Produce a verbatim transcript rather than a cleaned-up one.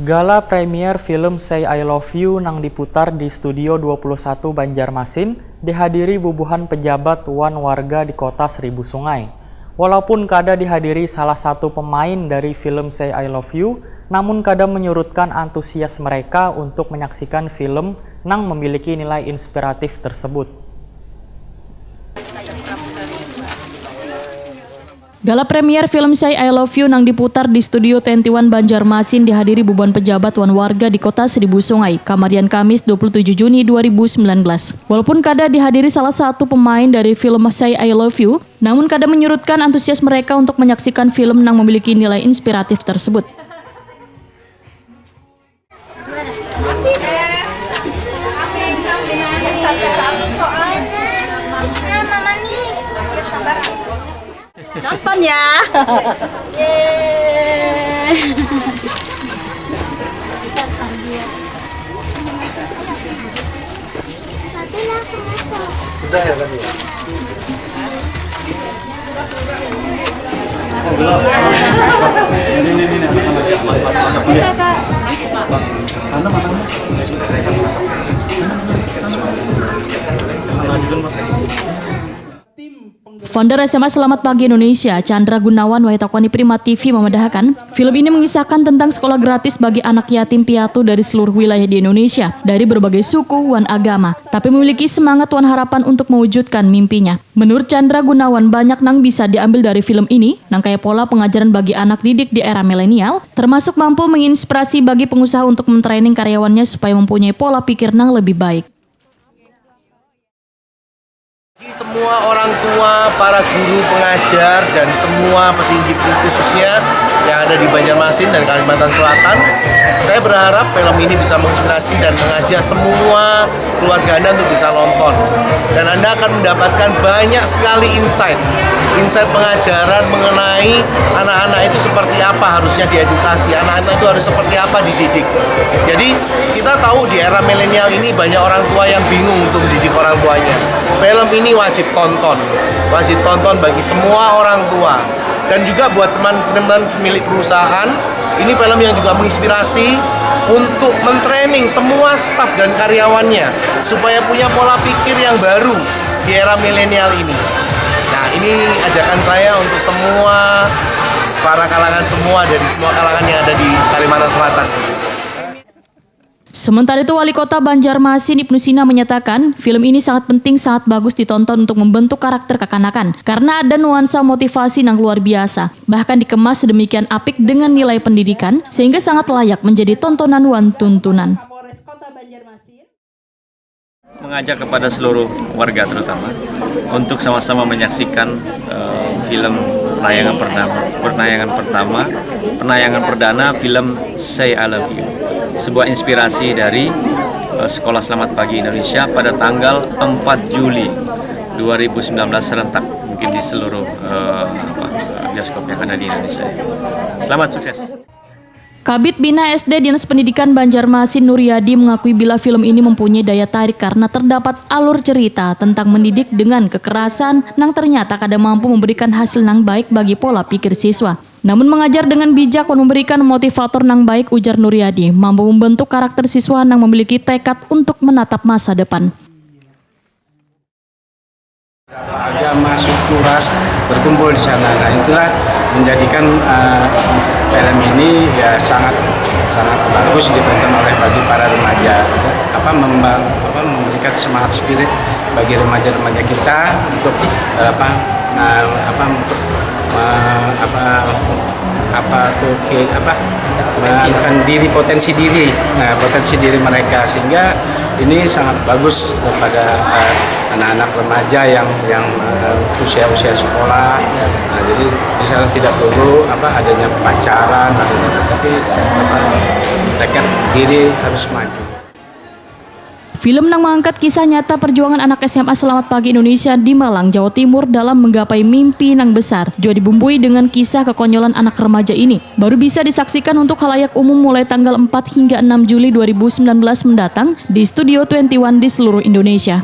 Gala premier film Say I Love You nang diputar di Studio dua puluh satu Banjarmasin dihadiri bubuhan pejabat wan warga di Kota Seribu Sungai. Walaupun kada dihadiri salah satu pemain dari film Say I Love You, namun kada menyurutkan antusias mereka untuk menyaksikan film nang memiliki nilai inspiratif tersebut. Gala premier film Say I Love You nang diputar di Studio twenty one Banjarmasin dihadiri bubuhan pejabat wan warga di Kota Seribu Sungai, kamarian Kamis dua puluh tujuh Juni dua ribu sembilan belas. Walaupun kada dihadiri salah satu pemain dari film Say I Love You, namun kada menyurutkan antusias mereka untuk menyaksikan film nang memiliki nilai inspiratif tersebut. Satu-satu soalnya. Nah, mama nih. Ya, sabar. Nonton ya. Sudah ya tadi ya? Founder S M A Selamat Pagi Indonesia, Chandra Gunawan, Wahitakwani Prima T V memadahakan, film ini mengisahkan tentang sekolah gratis bagi anak yatim piatu dari seluruh wilayah di Indonesia, dari berbagai suku wan agama, tapi memiliki semangat wan harapan untuk mewujudkan mimpinya. Menurut Chandra Gunawan, banyak nang bisa diambil dari film ini, nang kaya pola pengajaran bagi anak didik di era milenial, termasuk mampu menginspirasi bagi pengusaha untuk mentraining karyawannya supaya mempunyai pola pikir nang lebih baik. Semua orang tua, para guru, pengajar, dan semua petinggi khususnya yang ada di Banjarmasin dan Kalimantan Selatan, saya berharap film ini bisa menginspirasi dan mengajak semua keluarga Anda untuk bisa nonton. Dan Anda akan mendapatkan banyak sekali insight, insight pengajaran mengenai anak-anak itu seperti apa harusnya diedukasi, anak-anak itu harus seperti apa dididik. Jadi kita tahu di era milenial ini banyak orang tua yang bingung untuk mendidik orang tuanya. Film ini wajib tonton, wajib tonton bagi semua orang tua dan juga buat teman-teman pemilik perusahaan. Ini film yang juga menginspirasi untuk mentraining semua staf dan karyawannya supaya punya pola pikir yang baru di era milenial ini. Nah, ini ajakan saya untuk semua para kalangan semua dari semua kalangan yang ada di Kalimantan Selatan. Sementara itu, Wali Kota Banjarmasin Ibnu Sina menyatakan, film ini sangat penting, sangat bagus ditonton untuk membentuk karakter kakanakan karena ada nuansa motivasi nang luar biasa. Bahkan dikemas sedemikian apik dengan nilai pendidikan sehingga sangat layak menjadi tontonan wan tuntunan. Mengajak kepada seluruh warga terutama untuk sama-sama menyaksikan uh, film penayangan pertama, penayangan pertama, penayangan perdana film Say I Love You, sebuah inspirasi dari uh, Sekolah Selamat Pagi Indonesia pada tanggal empat Juli dua ribu sembilan belas serentak mungkin di seluruh uh, apa, bioskop yang ada di Indonesia. Selamat sukses. Kabid Bina S D Dinas Pendidikan Banjarmasin Nuryadi mengakui bila film ini mempunyai daya tarik karena terdapat alur cerita tentang mendidik dengan kekerasan nang ternyata kada mampu memberikan hasil nang baik bagi pola pikir siswa. Namun mengajar dengan bijak wan memberikan motivator nang baik, ujar Nuryadi, mampu membentuk karakter siswa nang memiliki tekad untuk menatap masa depan. Beberapa agama, suku, ras berkumpul di sana. Nah, itulah menjadikan uh, film ini ya sangat sangat bagus ditonton oleh bagi para remaja. Apa, memba, apa memberikan semangat spirit bagi remaja-remaja kita untuk uh, apa uh, apa untuk uh, apa apa tuh ke apa mengembangkan diri, potensi diri, nah, potensi diri mereka, sehingga ini sangat bagus kepada uh, anak-anak remaja yang yang uh, usia-usia sekolah. Nah, jadi di sana tidak perlu apa adanya pacaran, adanya, tapi apa, tekad diri harus maju. Film nang mengangkat kisah nyata perjuangan anak S M A Selamat Pagi Indonesia di Malang, Jawa Timur dalam menggapai mimpi nang besar juga dibumbui dengan kisah kekonyolan anak remaja ini. Baru bisa disaksikan untuk halayak umum mulai tanggal empat hingga enam Juli dua ribu sembilan belas mendatang di Studio twenty one di seluruh Indonesia.